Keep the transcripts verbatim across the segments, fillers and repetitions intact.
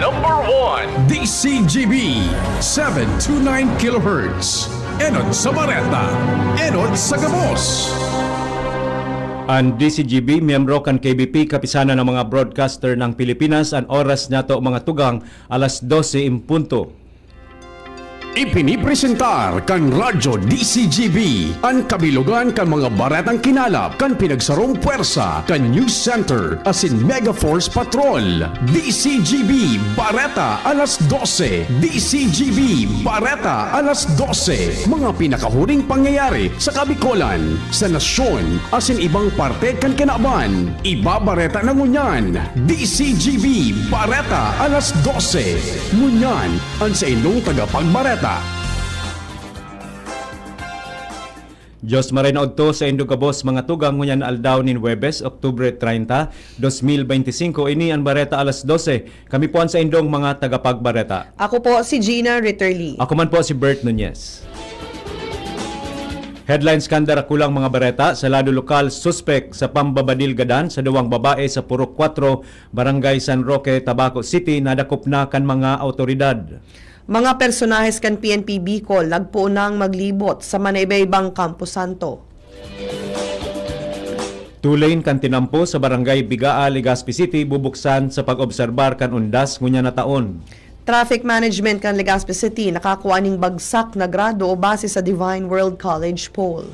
Number one, D C G B, seven two nine kilohertz. Enot sa Bareta, enot sa gabos. An D C G B, miyembro kan K B P, Kapisanan ng mga Broadcaster ng Pilipinas, an oras niyato, mga tugang, alas dose en punto. Ipinipresentar kan Radyo D C G B an kabilogan kan mga baretang kinalap kan pinagsarong pwersa kan News Center asin Mega Force Patrol. D C G B Bareta alas dose. D C G B Bareta alas dose. Mga pinakahuring pangyayari sa Kabikolan, sa nasyon, asin ibang parte kan kinaban. Ibabareta na ngunyan, D C G B Bareta alas dose. Ngunyan, an saindong tagapagbareta. Dios maray na udto saindo gabos, mga tugang, ngunyan na aldaw nin Huwebes, Oktubre treinta, dos mil beinti singko, ini an Bareta alas dose. Kami po an saindong mga tagapagbareta. Ako po si Gina Ritterly. Ako man po si Bert Nunez. Headlines kan darakulang mga bareta. Sa lado lokal, suspek sa pambabadil gadan sa duwang babae sa Purok Kuwatro, Barangay San Roque, Tabaco City, nadakop na kan mga awtoridad. Mga personahes kan P N P Bicol nagpoonang maglibot sa manaiba-ibang kamposanto. Two-lane kan tinampo sa Barangay Bigaa, Legazpi City, bubuksan sa pag-obserbar kan undas ngunyan na taon. Traffic Management kan Legazpi City nakakua nin bagsak na grado base sa Divine World College poll.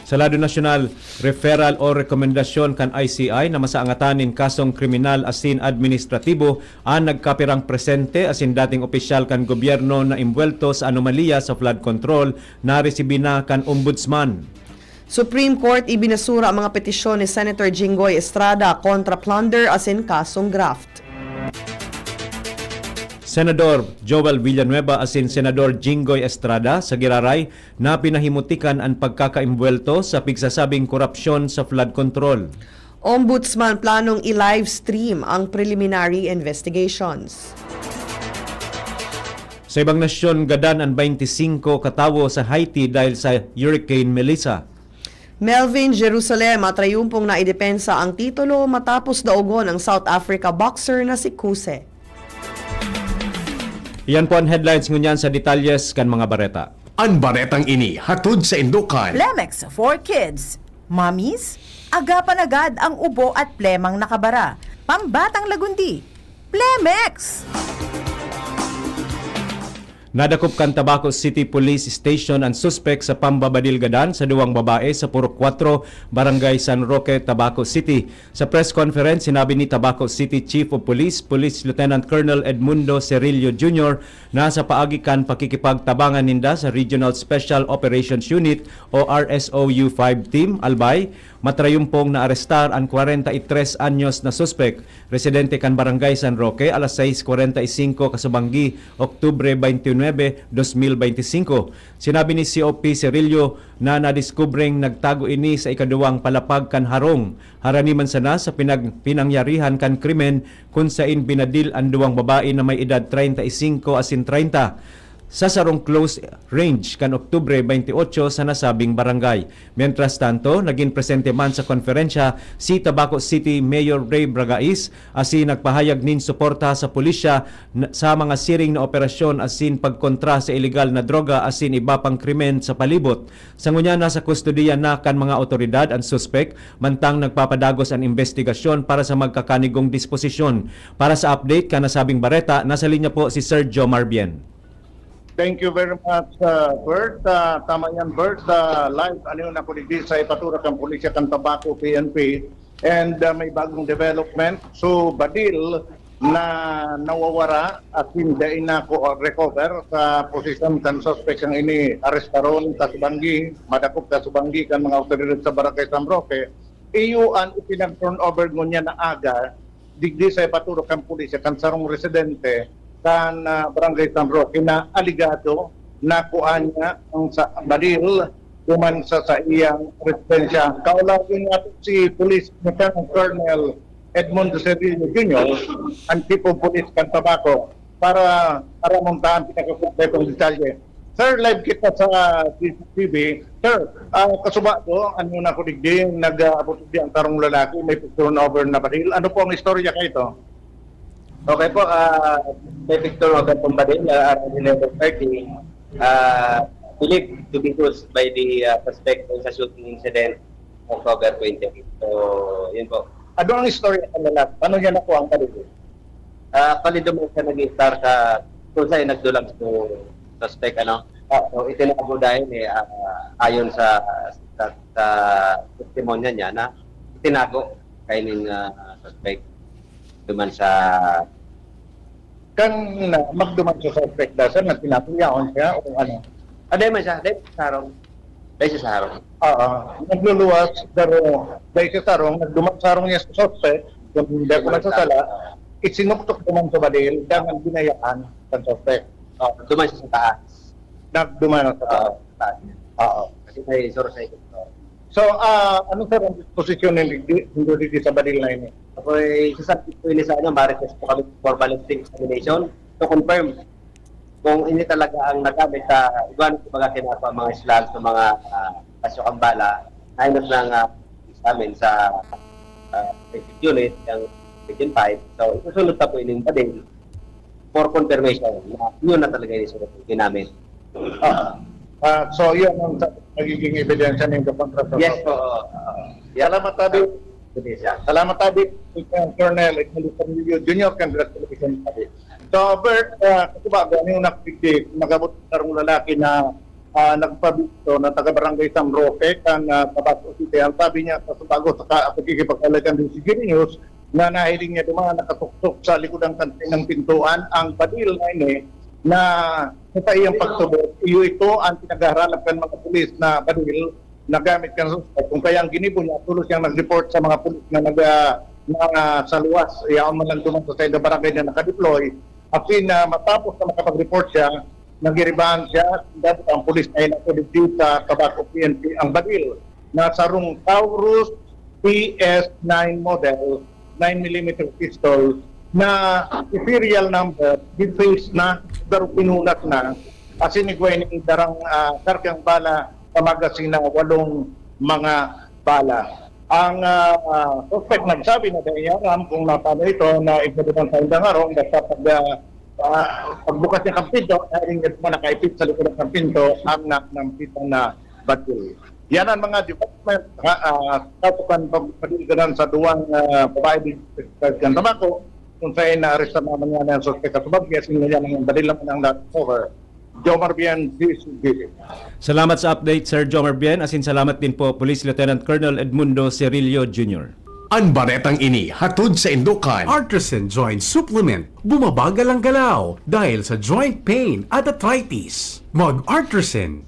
Sa lado nasyonal, referral o rekomendasyon kan I C I na masaangatan nin kasong kriminal asin administratibo an nagkapirang presente asin dating opisyal kan gobyerno na imbwelto sa anomalya sa flood control na resibi na kan Ombudsman. Supreme Court ibinasura ang mga petisyon ni Senator Jinggoy Estrada kontra plunder asin kasong graft. Senador Joel Villanueva asin Senador Jinggoy Estrada sa giraray na pinahimutikan an pagkakaimbwelto sa pigsasabing korapsyon sa flood control. Ombudsman planong i-livestream ang preliminary investigations. Sa ibang nasyon, gadan an beinti singko katawo sa Haiti dahil sa Hurricane Melissa. Melvin Jerusalem, matrayumpong naidepensa ang titulo matapos daogon ang South Africa boxer na si Khuse. Iyan po an headlines ngunyan. Sa detalyes kan mga bareta. An baretang ini hatod saindo kan Plemex for Kids. Mommies, agapan agad ang ubo at plemang nakabara. Pambatang lagundi, Plemex! Nadakop kan Tabaco City Police Station an suspek sa pambabadil gadan sa duwang babae sa Purok Kuwatro, Barangay San Roque, Tabaco City. Sa press conference, sinabi ni Tabaco City Chief of Police, Police Lieutenant Colonel Edmundo Cerillo Junior, na sa paagi kan pakikipagtabangan ninda sa Regional Special Operations Unit o R S O U five Team, Albay, matrayumpong naarestar an kwarenta y tres anyos na suspek, residente kan Barangay San Roque, alas sais kwarenta y singko kasubanggi, Oktubre beinti nuebe, dos mil beinti singko. Sinabi ni C O P Cerillo na nadiskubreng nagtago ini sa ikaduwang palapag kan harong, harani man sana sa pinag-, pinangyarihan kan krimen kun sain binadil an duwang babae na may edad treinta y cinco asin treinta sa sarong close range kan Oktubre veintiocho sa nasabing barangay. Mientras tanto, nagin presente man sa konferensya si Tabaco City Mayor Ray Bragais asin nagpahayag nin suporta sa pulisya na, sa mga siring na operasyon asin pagkontra sa iligal na droga asin iba pang krimen sa palibot. Sa ngunyan, nasa kustodiya na kan mga awtoridad an suspek, mantang nagpapadagos an imbestigasyon para sa magkakanigong disposisyon. Para sa update kan nasabing bareta, nasa linya po si Sir Jomar Bien. Thank you very much, uh, Bert. Uh, tama yan, Bert. Uh, live, ano yun, ako digdi sa ipatura kan pulisya kan Tabaco P N P. And, uh, may bagong development. So, badil na nawawara at hindi na ko recover sa posisyon kan suspek ang ini arestaron sa Subanggi, madakop sa Subanggi kan mga awtoridad sa Barangay San Roque. Iyo an ipinag-turnover ngunyan na aga digdi sa ipaturok kan pulisya kan sarong residente kan, ah, Barangay San Roque na alegado na kuan niya ang sa baril duman sa saiyang residensya. Kaulagon niya si Police Lieutenant Colonel Edmundo Cedillo Junior, ang Chief of Police kan Tabaco, para aramon ta ang pinakakompletong detalye. Sir, live kita sa C C T V. Sir, ah, kasuba ko, ano na ko digdi, nag-aabot digdi ang tarong lalaki, may turnover na baril. Ano po ang istorya kaito? Okay po, ah, may picture of the Badil, ah, around eleven thirty, ah, believed to be used by the, ah, suspect sa shooting incident October twenty-eight. So, yun po. Ano ang istorya sa lahat? Paano niya nakuha ang baril? Ah, actually, duman siya nag-start sa, kung saan nagdulag sa suspect, ano? Ah, so, itinago dahil, eh, ah, ayon sa, sa, sa testimonya niya na itinago kaining, ah, suspect duman sa Kan na magduman sa suspect da, sir, nagpinatuyahon siya o ano? Ah, dai man siya, dai sa harong. Dai siya sa harong. Oo, nagluluwas, pero dai siya sa harong, nagduman sa harong niya sa suspect, kung hindi ako nagsasala, isinuktok duman sa badil, dangan binayaan sa suspect. Oh, duman siya sa taas. Nagduman sa taas. Oo, sa taas niya. Oo. Kasi may suicide. So, ah, ano, sir, ang disposisyon ni Hindi, Hindi sa badil na ini? Ako'y sasabit ko ini sa ano, marites po kami for ballistic examination to confirm kung ini talaga ang nagamit sa iwan, kumbaga, kinapa mga slag sa mga, ah, pasyo kang bala, na inot ng, ah, examine sa, ah, basic unit, yung Region five. So, isusunod na po ining badil for confirmation na yun na talaga yung sulat ng ginamit. Ah, ah, so, yun ang sa-, nagiging ebidensya ninyo kontra sa Yes po. Oo. Yeah. Salamat, Abi. Ebidensya. Salamat, Abi. Lieutenant Colonel Edmundo Carrillo Junior, congratulations, Abi. So, Bert, ah, kasi ba, ano yung nakikita, nagabot sa sarong lalaki na, ah, nagpabisto na taga Barangay San Roque, kan, ah, Tabaco City. Ang sabi niya, sa bago sa ka-, pagkikipag-alay kan D C G News, na nahiling niya duman nakatuksok sa likod ng kantin ng pintuan ang badil na ini na sa iyang pagtubod, iyo ito ang pinaghaharanap kan mga pulis na badil na gamit kan suspect. Kung kaya ang ginibo niya, tulos siyang nag-report sa mga pulis na naga-, na, ah, sa luwas, yaon man lang duman sa saindang barangay na nakadeploy. Asin na matapos na makapag-report siya, nagiribahan siya, dapat ang pulis na inato digdi sa Tabaco P N P ang badil na sarong Taurus P S nine model, nine millimeter pistol, na serial number, deface na, pero pinunas na, asin igway ning darang, ah, kargang bala sa magasin na walong mga bala. Ang, ah, ah, suspect nagsabi na dai niya aram kung napano ito na igwa duman sa indang harong, basta pag, ah, ah, pagbukas niya kan pinto, dahil nga duman nakaipit sa likod ng pinto ang na-, nampitan na badil. Yan ang mga development, ha, ah, sa tukan pagpadigaran sa duwang, ah, babae di sa Tabaco, kung saan naaresto naman niya ang suspect at bagya, sinunod niya ng badil naman ang na-recover. Jomar Bien, D C G. Salamat sa update, Sir Jomar Bien. Asin salamat din po, Police Lieutenant Colonel Edmundo Cirillo Junior. An baretang ini hatod sa Indokan. Artisan Joint Supplement, bumabagal ang galaw dahil sa joint pain at arthritis. Mag-Artisan.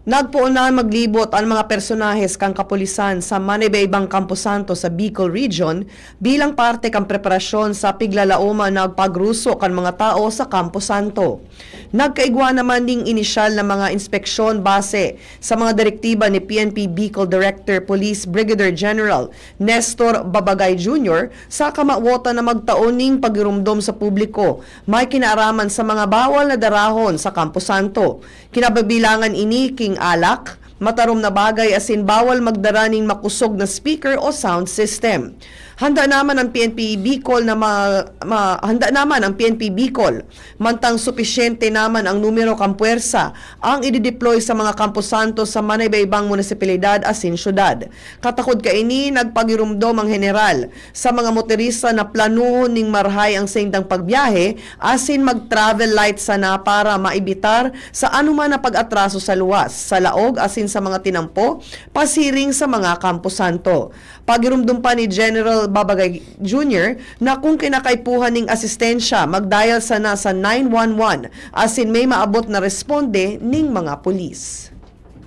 Nagpoon na maglibot an mga personahes kan kapulisan sa manaybaybang Campo Santo sa Bicol Region bilang parte kan preparasyon sa piglalaoman na pagruso kan mga tao sa Campo Santo. Nagkaigwa naman ning inisyal na mga inspeksyon base sa mga direktiba ni P N P Bicol Director Police Brigadier General Nestor Babagay Junior sa kamawotan na magtao ning pagirumdom sa publiko may kinaaraman sa mga bawal na darahon sa Campo Santo. Kinabibilangan ini king alak, matarom na bagay asin bawal magdara nin makosog na speaker o sound system. Handa naman ang P N P Bicol na ma-, ma-, handa naman ang P N P Bicol. Mantang supisyente naman ang numero kan puwersa ang idideploy sa mga kamposanto sa manaybaybang munisipalidad asin syudad. Katakod kaini, nagpagirumdom ang general sa mga motorista na planuhon ning marahay ang saindang pagbiyahe asin mag-travel light sana para maibitar sa anoman na pag-atraso sa luwas, sa laog asin sa mga tinampo pasiring sa mga kamposanto. Pagirumdom pa ni General Babagay Junior na kung kinakaipuhan ning asistensya, mag-dial sana sa nine one one asin may maabot na responde ning mga pulis.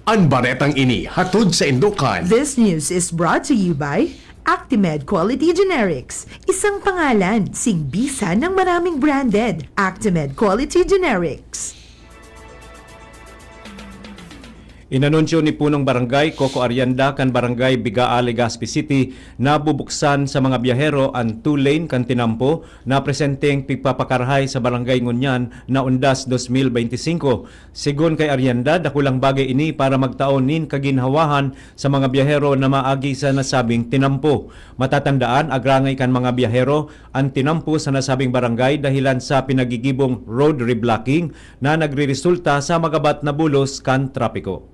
An baretang ini hatod sa Indokan. This news is brought to you by Actimed Quality Generics. Isang pangalan, sing bisa ng maraming branded. Actimed Quality Generics. Inanunsyo ni Punong Barangay Coco Arianda kan Barangay Bigaa, Legazpi City, na bubuksan sa mga biyahero an two-lane kan tinampo na presenteng pigpapakarahay sa barangay ngunyan na undas dos mil beinti singko. Segun kay Arianda, dakulang bagay ini para magtao nin kaginhawahan sa mga biyahero na maagi sa nasabing tinampo. Matatandaan, agrangay kan mga biyahero an tinampo sa nasabing barangay dahilan sa pinagigibong road reblocking na nagreresulta sa magabat na bulos kan trapiko.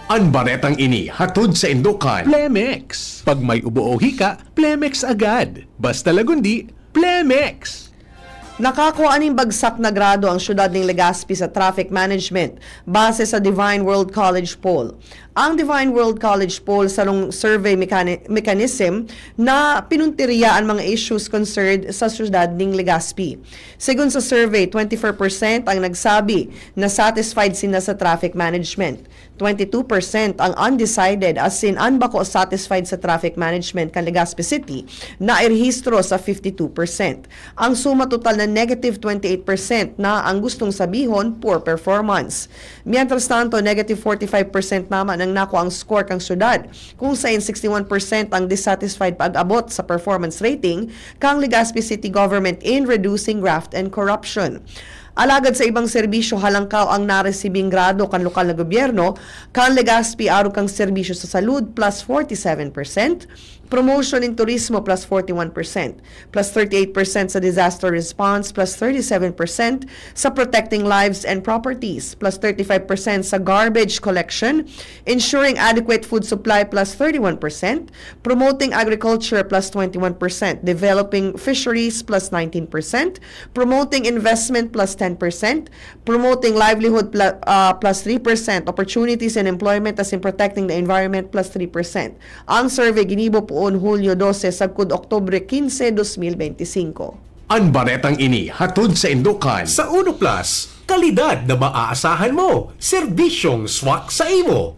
An baretang ini hatod saindo kan Plemex. Pag may ubo o hika, Plemex agad. Basta Lagundi, Plemex! Nakakua nin bagsak na grado ang siyudad nin Legazpi sa traffic management, base sa Divine World College poll. Ang Divine World College poll sarong survey mechani-, mechanism na pinuntirya an mga issues concerned sa siyudad nin Legazpi. Segun sa survey, twenty-four percent ang nagsabi na satisfied sinda sa traffic management. Twenty-two percent ang undecided, asin an bako satisfied sa traffic management kan Legazpi City, nairehistro sa fifty-two percent. Ang suma total na negative twenty-eight percent na ang gustong sabihon, poor performance. Mientras tanto, negative forty-five percent naman ang nakuang score kan syudad, kung sain sixty-one percent ang dissatisfied pag-abot sa performance rating kan Legazpi City Government in reducing graft and corruption. Alagad sa ibang serbisyo, halangkaw ang naresibing grado kan lokal na gobyerno, kan Legazpi arog kan serbisyo sa salud, plus forty-seven percent, promotion in turismo, plus forty-one percent, plus thirty-eight percent sa disaster response, plus thirty-seven percent sa protecting lives and properties, plus thirty-five percent sa garbage collection, ensuring adequate food supply, plus thirty-one percent, promoting agriculture, plus twenty-one percent, developing fisheries, plus nineteen percent, promoting investment, plus ten percent, promoting livelihood, pla-, ah, plus three percent, opportunities and employment, asin protecting the environment, plus three percent. Ang survey ginibo poon Hulyo dose sagkod Oktubre quince, dos mil beinti singko. An baretang ini hatod saindo kan Sa Uno Plus, kalidad na maaasahan mo, serbisyong swak sa imo.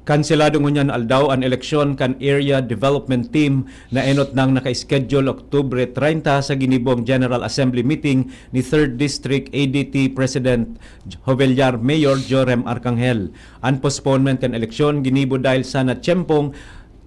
Kanselado ngunyan na aldaw an eleksyon kan Area Development Team na enot nang naka-schedule Oktubre treinta sa ginibong General Assembly Meeting ni Third District A D T President Jovellar Mayor Jorem Arcangel. An postponement kan eleksyon ginibo dahil sa natsiyempong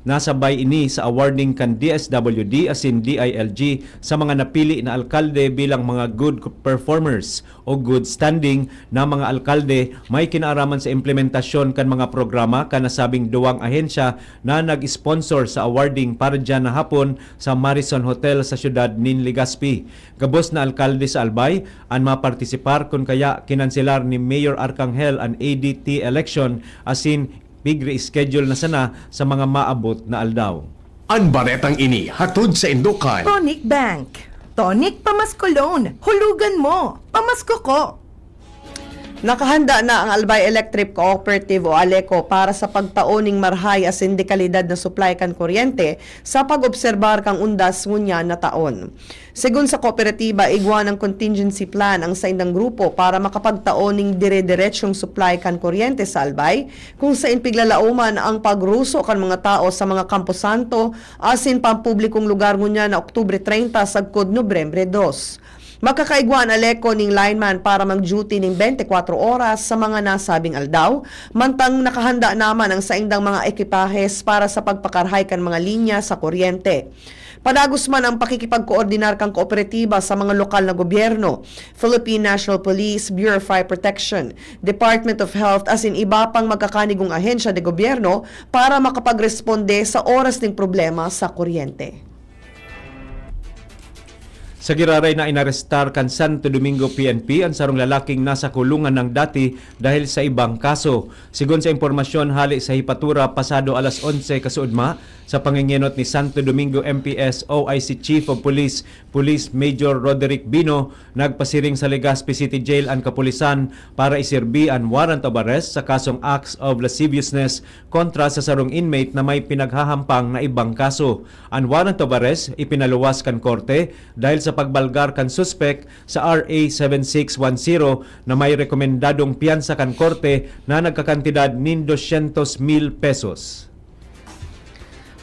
nasabay ini sa awarding kan D S W D asin D I L G sa mga napili na alkalde bilang mga good performers o good standing na mga alkalde may kinaaraman sa implementasyon kan mga programa kan nasabing duwang ahensya na nag-sponsor sa awarding para diyan na hapon sa Marison Hotel sa siyudad nin Legazpi. Gabos na alkalde sa Albay an mapartisipar, kun kaya kinanselar ni Mayor Arcangel an A D T election asin pig-reschedule na sana sa mga maabot na aldaw. An baretang ini hatod saindo kan Tonic Bank. Tonic Pamasko Loan. Hulugan mo. Pamasko ko. Nakahanda na ang Albay Electric Cooperative o ALECO para sa pagtao ning marhay asin dekalidad na supply kan kuryente sa pag-obserbar kan undas ngunyan na taon. Segun sa kooperatiba, igwa nang contingency plan ang saindang grupo para makapagtao ning dire-diretsong supply kan kuryente sa Albay, kung sain piglalaoman ang pagruso kan mga tao sa mga kamposanto asin pampublikong lugar ngunyan na Oktubre treinta sagkod Nobyembre dos. Magkakaigwa an ALECO ning lineman para mag-duty ning bente kwatro oras sa mga nasabing aldaw, mantang nakahanda naman ang saindang mga ekipahes para sa pagpakarhay kan mga linya sa kuryente. Padagos man ang pakikipagkoordinar kan kooperatiba sa mga lokal na gobyerno, Philippine National Police, Bureau of Fire Protection, Department of Health asin iba pang magkakanigong ahensya de gobyerno para makapagresponde sa oras ning problema sa kuryente. Sa giraray na inarestar kan Santo Domingo P N P an sarong lalaking nasa kulungan nang dati dahil sa ibang kaso. Segun sa impormasyon hale sa hepatura, pasado alas onse kasuodma, sa pangengenot ni Santo Domingo M P S O I C Chief of Police, Police Major Roderick Bino, nagpasiring sa Legazpi City Jail an kapulisan para iserbi an warrant of arrest sa kasong acts of lasciviousness kontra sa sarong inmate na may pinaghahampang na ibang kaso. An warrant of arrest ipinaluwas kan korte dahil sa pagbalgar kan suspek sa R A seven six one zero na may rekomendadong piyansa kan korte na nagkakantidad nin dosyentos mil pesos.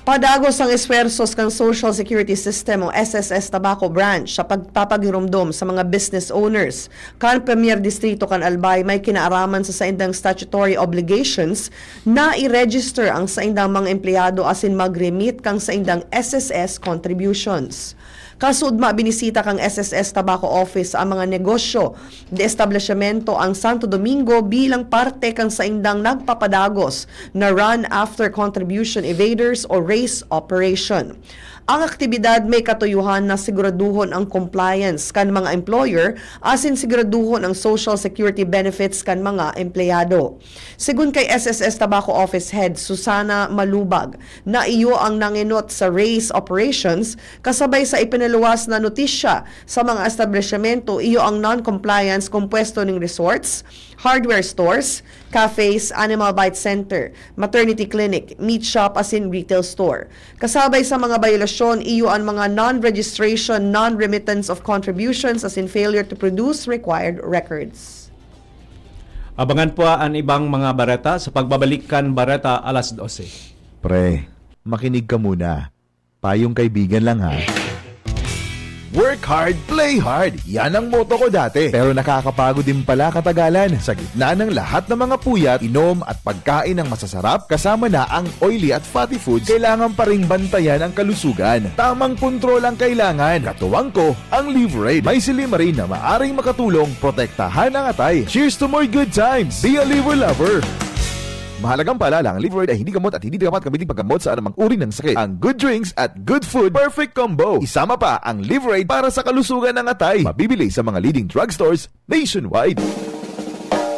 Padagos ang esfuerzos kan Social Security System o S S S Tabaco Branch sa pagpapagiromdom sa mga business owners kan Premier Distrito kan Albay may kinaaraman sa saindang statutory obligations na i-register ang saindang mga empleyado asin mag-remit kan saindang S S S contributions. Kasudma binisita kan S S S Tabaco Office ang mga negosyo de establishmento ang Santo Domingo bilang parte kan saindang nagpapadagos na Run After Contribution Evaders o RACE operation. Ang aktibidad may katuyuhan na siguraduhon ang compliance kan mga employer asin siguraduhon ang social security benefits kan mga empleyado. Segun kay S S S Tabaco Office Head Susana Malubag, na iyo ang nangenot sa RACE operations kasabay sa ipinaluwas na notisya sa mga establishmento, iyo ang non-compliance kompuesto ning resorts, hardware stores, cafes, animal bite center, maternity clinic, meat shop asin retail store. Kasabay sa mga bayolasyon, iyo ang mga non-registration, non-remittance of contributions asin failure to produce required records. Abangan po an ibang mga bareta sa pagbabalik kan Bareta Alas Dose. Pre, makinig ka muna. Payong kaibigan lang ha. Work hard, play hard. Yan ang motto ko dati. Pero nakakapagod din pala katagalan. Sa gitna ng lahat ng mga puyat, inom at pagkain ng masasarap, kasama na ang oily at fatty foods, kailangan pa ring bantayan ang kalusugan. Tamang kontrol ang kailangan. Katuwang ko, ang Liverade. May silymarin na maaring makatulong protektahan ang atay. Cheers to more good times! Be a Liver Lover! Mahalagang paalala, ang Liverade ay hindi gamot at hindi dapat gamitin paggamot sa anumang uri ng sakit. Ang good drinks at good food, perfect combo. Isama pa ang Liverade para sa kalusugan ng atay. Mabibili sa mga leading drugstores nationwide.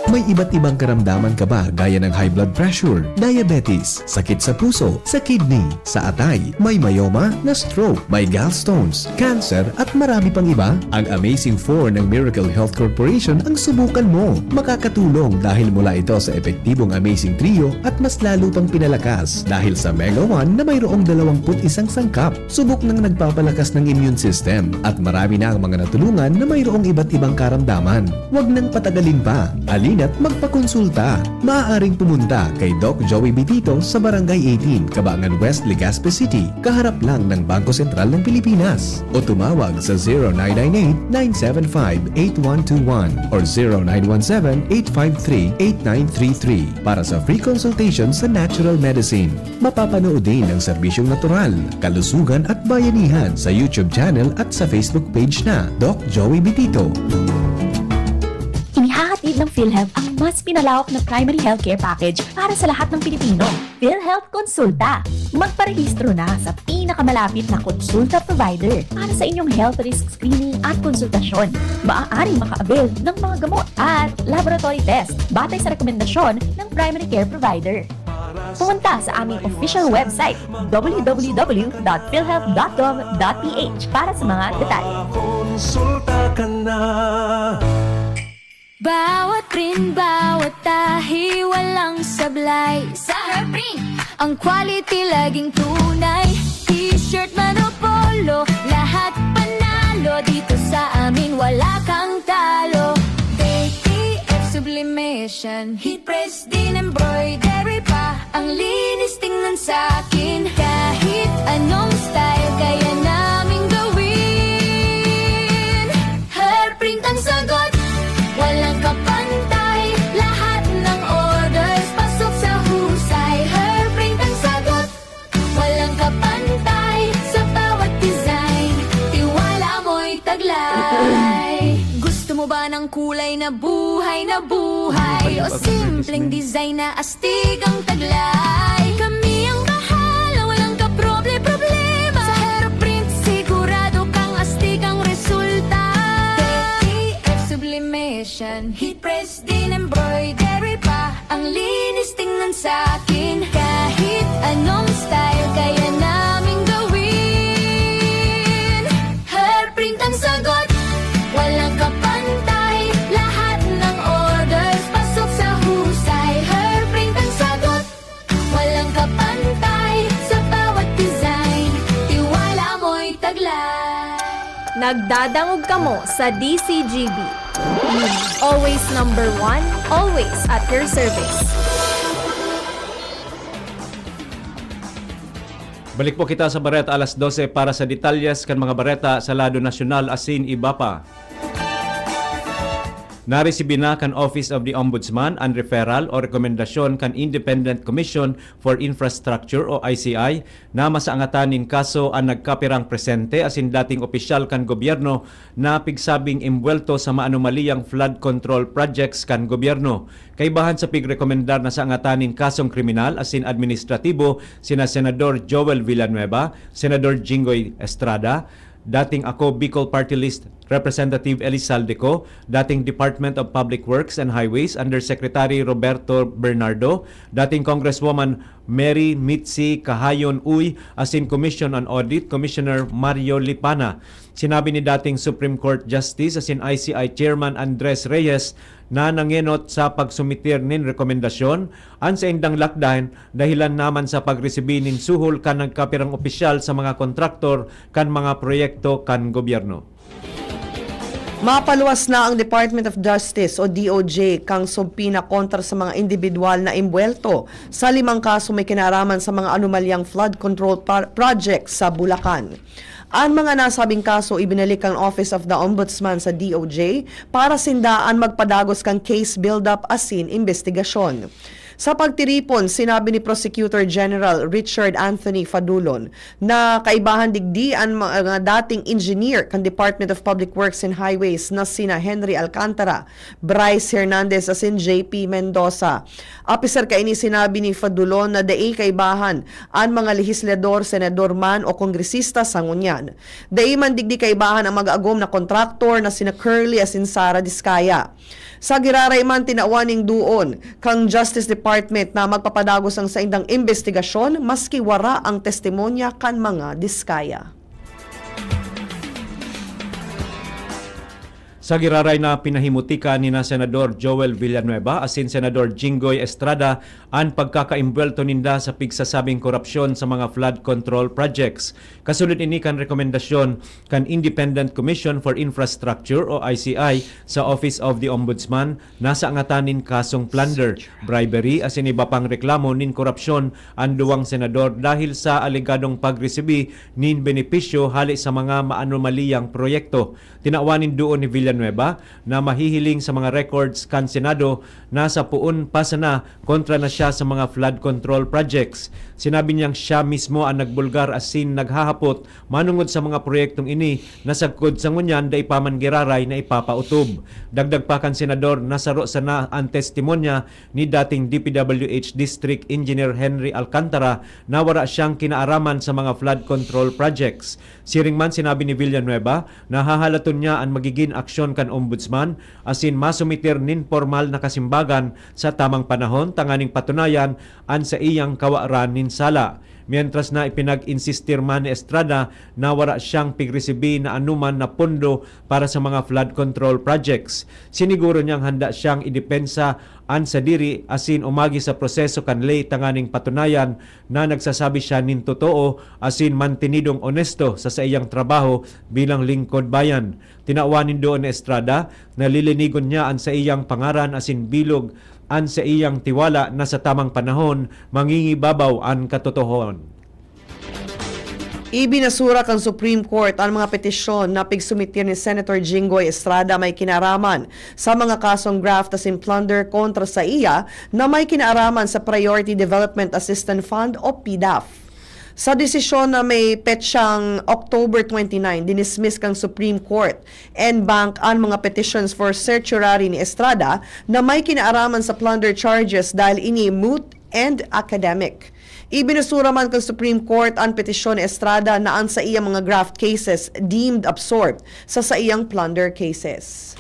May iba't ibang karamdaman ka ba gaya ng high blood pressure, diabetes, sakit sa puso, sa kidney, sa atay, may myoma, na stroke, may gallstones, cancer at marami pang iba? Ang Amazing four ng Miracle Health Corporation ang subukan mo. Makakatulong dahil mula ito sa epektibong Amazing Trio at mas lalo pang pinalakas dahil sa Mega one na mayroong dalawampu't isang sangkap. Subok nang nagpapalakas ng immune system at marami na ang mga natulungan na mayroong iba't ibang karamdaman. Huwag nang patagalin pa. Halina't magpakonsulta. Maaaring pumunta kay Doc Joey Bitito sa Barangay eighteen, Cabangan West, Legazpi City, kaharap lang ng Bangko Sentral ng Pilipinas. O tumawag sa zero nine nine eight, nine seven five, eight one two one or zero nine one seven, eight five three, eight nine three three para sa free consultation sa natural medicine. Mapapanood din ang serbisyong natural, kalusugan at bayanihan sa YouTube channel at sa Facebook page na Doc Joey Bitito. Inihahatid ng PhilHealth ang mas pinalawak na primary healthcare package para sa lahat ng Pilipino. PhilHealth Konsulta. Magparehistro na sa pinakamalapit na konsulta provider para sa inyong health risk screening at konsultasyon. Maaaring maka-avail ng mga gamot at laboratory test batay sa rekomendasyon ng primary care provider. Pumunta sa aming official website, w w w dot philhealth dot gov dot p h, para sa mga detalye. Konsulta ka na. Bawat print, bawat tahi, walang sablay. Sa Herprint, ang quality laging tunay. T-shirt man o polo, lahat panalo. Dito sa amin, wala kang talo. K T F Sublimation, Heat Press, din embroidery pa. Ang linis tingnan sa akin. Kahit anong style, kaya naming gawin. Herprint ang sagot, walang kapantay. Lahat ng orders, pasok sa husay. Herprint ang sagot, walang kapantay. Sa bawat design, tiwala mo'y taglay. Gusto mo ba ng kulay na buhay na buhay? O simpleng design na astig ang taglay? Kami ang bahala, walang kaproble-problema. Sa Herprint, sigurado kang astig ang resulta. K T F Sublimation, Heat Press, din embroidery pa. Ang linis tingnan sa akin. Kahit anong style, kaya naming gawin. Herprint ang sagot, walang kapantay. Lahat ng orders, pasok sa husay. Herprint ang sagot, walang kapantay. Sa bawat design, tiwala mo'y taglay. Nagdadangog kamo sa D C G B. Always number one, always at your service. Balik po kita sa bareta alas dose para sa detalyes kan mga bareta sa lado nasyonal asin iba pa. Naresibi na kan Office of the Ombudsman an referral o rekomendasyon kan Independent Commission for Infrastructure o I C I na masaangatan nin kaso an nagkapirang presente asin dating opisyal kan gobyerno na pigsabing imbwelto sa maanomaliyang flood control projects kan gobyerno. Kaibahan sa pigrekomendar na saangatan nin kasong kriminal asin administratibo sina Senador Joel Villanueva, Senador Jinggoy Estrada, dating Ako Bicol Party List Representative Elizalde Co, dating Department of Public Works and Highways Undersecretary Roberto Bernardo, dating Congresswoman Mary Mitzi Kahayon Uy, asin Commission on Audit Commissioner Mario Lipana. Sinabi ni dating Supreme Court Justice asin I C I Chairman Andres Reyes na nangenot sa pagsumitir nin rekomendasyon an saindang lakdan dahilan naman sa pagresibi nin suhol kan nagkapirang opisyal sa mga kontraktor kan mga proyekto kan gobyerno. Mapaluwas na ang Department of Justice o D O J kan subpoena kontra sa mga indibidwal na imbwelto sa limang kaso may kinaraman sa mga anomalyang flood control par-, project sa Bulacan. An mga nasabing kaso ibinalik kan Office of the Ombudsman sa D O J para sinda an magpadagos kan case build-up asin imbestigasyon. Sa pagtiripon, sinabi ni Prosecutor General Richard Anthony Fadulon na kaibahan digdi an mga dating engineer kan Department of Public Works and Highways na sina Henry Alcantara, Bryce Hernandez asin J P Mendoza. Apisar kaini, sinabi ni Fadulon na dai kaibahan an mga lehislador, senador man o kongresista sa ngunyan. Dai man digdi kaibahan ang mag-agom na kontraktor na sina Curly asin Sara Discaya. Sa giraray man, tinawan nin duon kan Justice Department na magpapadagos ang saindang imbestigasyon maski wara ang testimonya kan mga Discaya. Sa giraray na pinahimutika ni na Senador Joel Villanueva asin Senador Jinggoy Estrada an pagkakaimbwelto ninda sa pigsasabing korupsyon sa mga flood control projects. Kasunod ini kan rekomendasyon kan Independent Commission for Infrastructure o I C I sa Office of the Ombudsman na saangatan nin kasong plunder, bribery asin iba pang reklamo nin korupsyon an duwang senador dahil sa alegadong pagresibi nin benepisyo hale sa mga maanomaliyang proyekto. Tinawan nin duon ni Villanueva na mahihiling sa mga records kan Senado na sa poon pa sana kontra na siya sa mga flood control projects. Sinabi niyang siya mismo an nagbulgar asin naghahapot manongod sa mga proyektong ini na sagkod sa ngunyan dai pa man giraray na ipapautob. Dagdag pa kan Senador na saro sana an testimonya ni dating D P W H District Engineer Henry Alcantara na wara siyang kinaaraman sa mga flood control projects. Siring man, sinabi ni Villanueva na hahalaton niya an magigin aksyon kan Ombudsman asin masumitir nin pormal na kasimbagan sa tamang panahon tanganing patunayan an saiyang kawaran nin sala. Mientras na ipinag-insistir man ni Estrada na wara siyang pigresibi na anoman na pondo para sa mga flood control projects. Siniguro niyang handa siyang idepensa an sadiri asin umagi sa proseso kan ley tanganing patunayan na nagsasabi siya nin totoo asin mantenidong onesto sa saiyang trabaho bilang lingkod bayan. Tinawan nin duon ni Estrada na lilinigon niya an saiyang pangaran asin bilog an saiyang tiwala na sa tamang panahon mangingibabaw an katotohanan. Ibinasura kan Supreme Court an mga petisyon na pigsumitir ni Senator Jinggoy Estrada may kinaraman sa mga kasong graft asin plunder kontra sa iya na may kinaaraman sa Priority Development Assistance Fund o PDAF. Sa desisyon na may petsang October twenty-nine, dinismiss kan Supreme Court en banc an mga petitions for certiorari ni Estrada na may kinaaraman sa plunder charges dahil ini moot and academic. Ibinasura man kan Supreme Court an petisyon ni Estrada na an saiyang mga graft cases deemed absorbed sa saiyang plunder cases.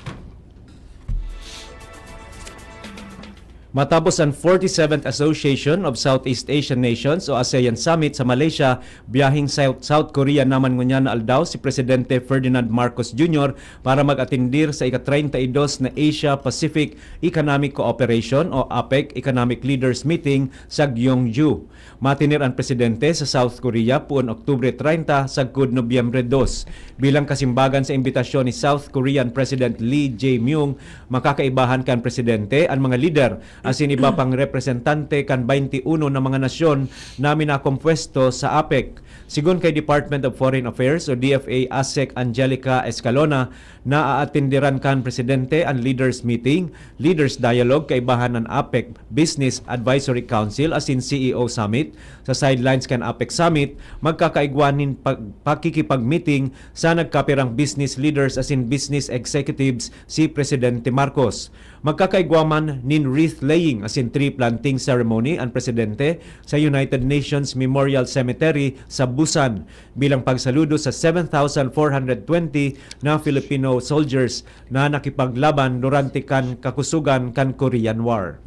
Matapos an forty-seventh Association of Southeast Asian Nations o ASEAN Summit sa Malaysia, biyaheng South, South Korea naman ngunyan na aldaw si Presidente Ferdinand Marcos Junior para mag-atendir sa ika-treinta y dos na Asia-Pacific Economic Cooperation o APEC Economic Leaders Meeting sa Gyeongju. Matener an presidente sa South Korea poon Oktubre treinta sagkod Nobyembre dos. Bilang kasimbagan sa imbitasyon ni South Korean President Lee Jae-myung, makakaibahan kan presidente an mga lider asin iba pang representante kan baynti uno na mga nasyon na minakompuesto sa APEC. Sigon kay Department of Foreign Affairs o D F A ASEC Angelica Escalona, naaatenderan kan presidente an leaders meeting, leaders dialogue kaibahan an APEC Business Advisory Council asin C E O Summit. Sa sidelines kan APEC Summit, magkakaigwa nin pag-, pakikipag-meeting sa nagkapirang business leaders asin business executives si Presidente Marcos. Magkakaigwa man nin wreath-laying asin tree planting ceremony an presidente sa United Nations Memorial Cemetery sa Busan bilang pagsaludo sa seven thousand four hundred twenty na Filipino soldiers na nakipaglaban durante kan kakusogan kan Korean War.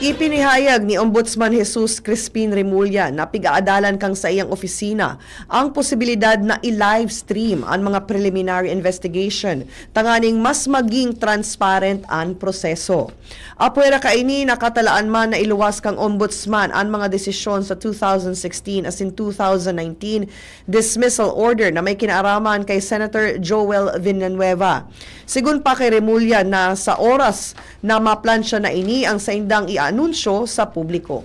Ipinahayag ni Ombudsman Jesus Crispin Remulla na pig-aadalan kan saiyang opisina ang posibilidad na i-livestream an mga preliminary investigation tanganing mas maging transparent an proseso. Apwera kaini, nakatalaan man na iluwas kan Ombudsman an mga desisyon sa two thousand sixteen asin two thousand nineteen dismissal order na may kinaaraman kay Senator Joel Villanueva. Sigon pa kay Remulla na sa oras na maplansya na ini ang saindang i-anunsyo sa publiko.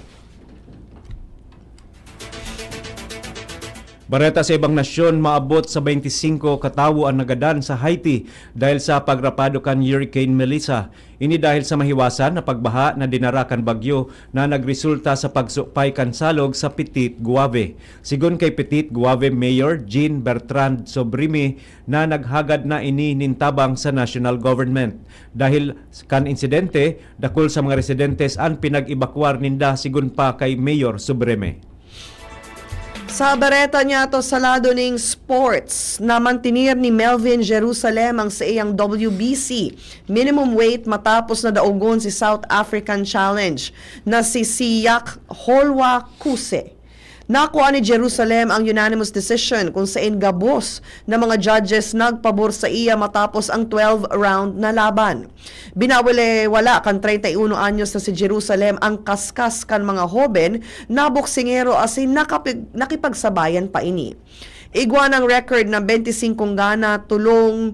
Bareta sa ibang nasyon, maabot sa baynti singko katawo an nagadan sa Haiti dahil sa pagrapado kan Hurricane Melissa. Ini dahil sa mahiwasan na pagbaha na dinara kan bagyo na nagresulta sa pagsupay kan salog sa Petit Goave. Sigon kay Petit Goave Mayor Jean Bertrand Sobrime na naghagad na ini nin tabang sa national government. Dahil kan insidente, dakul sa mga residentes an pinag-ebakwar ninda, sigon pa kay Mayor Sobrime. Sa bareta niyato sa lado ning sports, namantener ni Melvin Jerusalem ang saiyang W B C minimum weight matapos na daogon si South African challenge na si Siyak Holwa Kuse. Nakua ni Jerusalem ang unanimous decision kung sain gabos na mga judges nagpabor sa iya matapos ang twelve round na laban. Binawalewala kan treinta y uno anyos na si Jerusalem ang kaskas kan mga hoben na boksingero asin nakapig-, nakipagsabayan pa ini. Igwa ng record ng baynti singkong gana, tulong,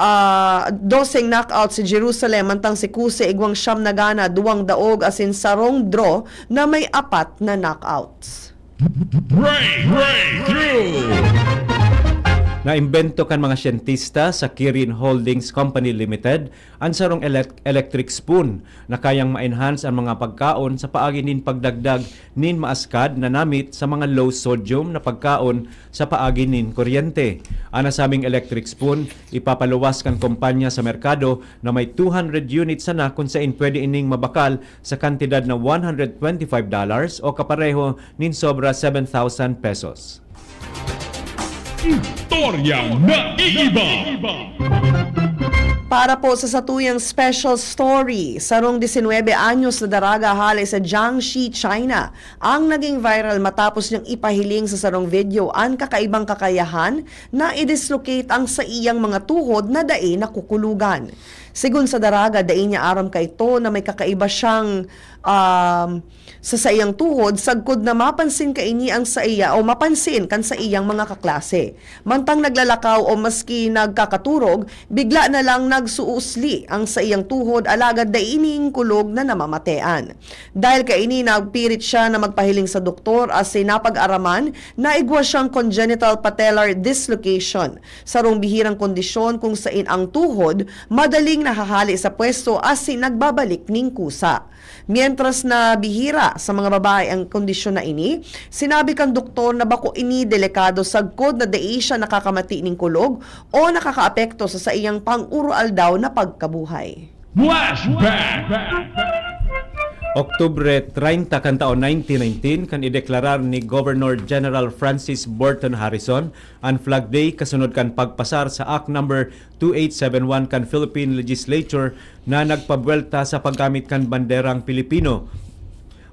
ah, doseng knockout si Jerusalem, mantang si Kuse igwang siyam na gana, duwang daog asin sarong draw na may apat na knockouts. Break, breakthrough! Naimbento kan mga siyentista sa Kirin Holdings Company Limited an sarong elec-, electric spoon na kayang ma-enhance an mga pagkaon sa paagi nin pagdagdag nin maaskad na namit sa mga low sodium na pagkaon sa paagi nin kuryente. An nasabing electric spoon ipapaluwas kan kompanya sa merkado na may two hundred units sana, kun sain pwede ining mabakal sa kantidad na one hundred twenty-five dollars o kapareho nin sobra seven thousand pesos. Istoryang naiiba. Para po sa satuyang special story, sarong disinwebe anyos na daraga hale sa Jiangxi, China, ang naging viral matapos niyang ipahiling sa sarong video an kakaibang kakayahan na i-dislocate ang saiyang mga tuhod na dai nakukulugan. Sigon sa daraga, dai niya aram kaito na may kakaiba siyang, um, sa saiyang tuhod, sagkod na mapansin kaini ang saiya o mapansin kan saiyang mga kaklase. Mantang naglalakaw o maski nagkakaturog, bigla na lang nagsuusli ang saiyang tuhod, alagad dai ining kulog na namamatean. Dahil kaini, nagpirit siya na magpahiling sa doktor asin napag-araman na igwa siyang congenital patellar dislocation, sarong bihirang kondisyon kung sain ang tuhod madaling nahahali sa pwesto asin nagbabalik nin kusa. Mientras na bihira sa mga babae ang kondisyon na ini, sinabi kan doktor na bako ini delikado sagkod na dai siya nakakamati nin kulog o nakakaapekto sa saiyang pang-uroaldaw na pagkabuhay. Flashback! Oktubre treinta kan taon nineteen nineteen, kan ideklarar ni Governor General Francis Burton Harrison an Flag Day kasunod kan pagpasar sa Act Number two eight seven one kan Philippine Legislature na nagpabuwelta sa paggamit kan banderang Pilipino.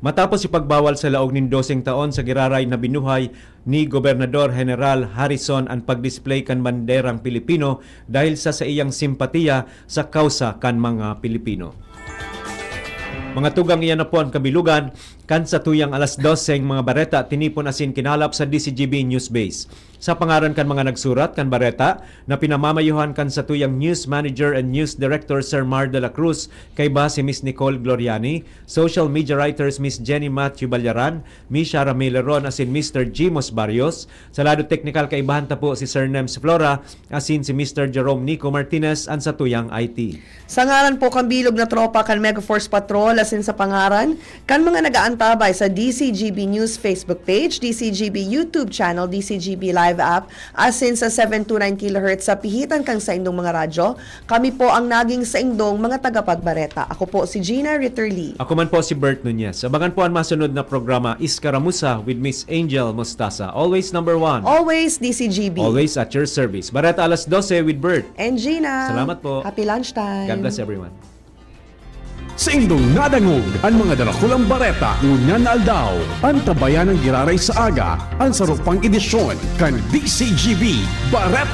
Matapos ipagbawal sa laog nin doseng taon sa giraray na binuhay ni Gobernador General Harrison an pag-display kan banderang Pilipino dahil sa saiyang simpatiya sa kawsa kan mga Pilipino. Mga tugang, iyan na po an kabilugan. Kan satuyang alas dose mga bareta, tinipon asin kinalap sa D C G B News Base. Sa pangaran kan mga nagsurat kan bareta, na pinamamayuhan kan satuyang News Manager and News Director Sir Mar de la Cruz, kaiba si Miss Nicole Gloriani, Social Media Writers Miss Jenny Matthew Ballaran, Miss Shara Meleron asin Mister Jimos Barrios, sa lado teknikal kaibahan ta po si Sir Nems Flora asin si Mister Jerome Nico Martinez an satuyang I T. Sa ngaran po kan bilog na tropa kan Mega Force Patrol asin sa pangaran kan mga nag-aantabay sa D C G B News Facebook page, D C G B YouTube channel, D C G B Live app, asin sa seven two nine kilohertz sa pihitan kan saindong mga radyo, kami po ang naging saindong mga tagapagbareta. Ako po si Gina Ritterly. Ako man po si Bert Nunez. Abangan po ang masunod na programa, Iskaramuza with Miss Angel Mostasa. Always number one. Always D C G B. Always at your service. Bareta alas dose with Bert. And Gina. Salamat po. Happy lunchtime. God bless everyone. Saindong nadangog an mga darakulang bareta ngunyan na aldaw. Antabayan an giraray sa aga, an saro pang edisyon kan D C G B Bareta.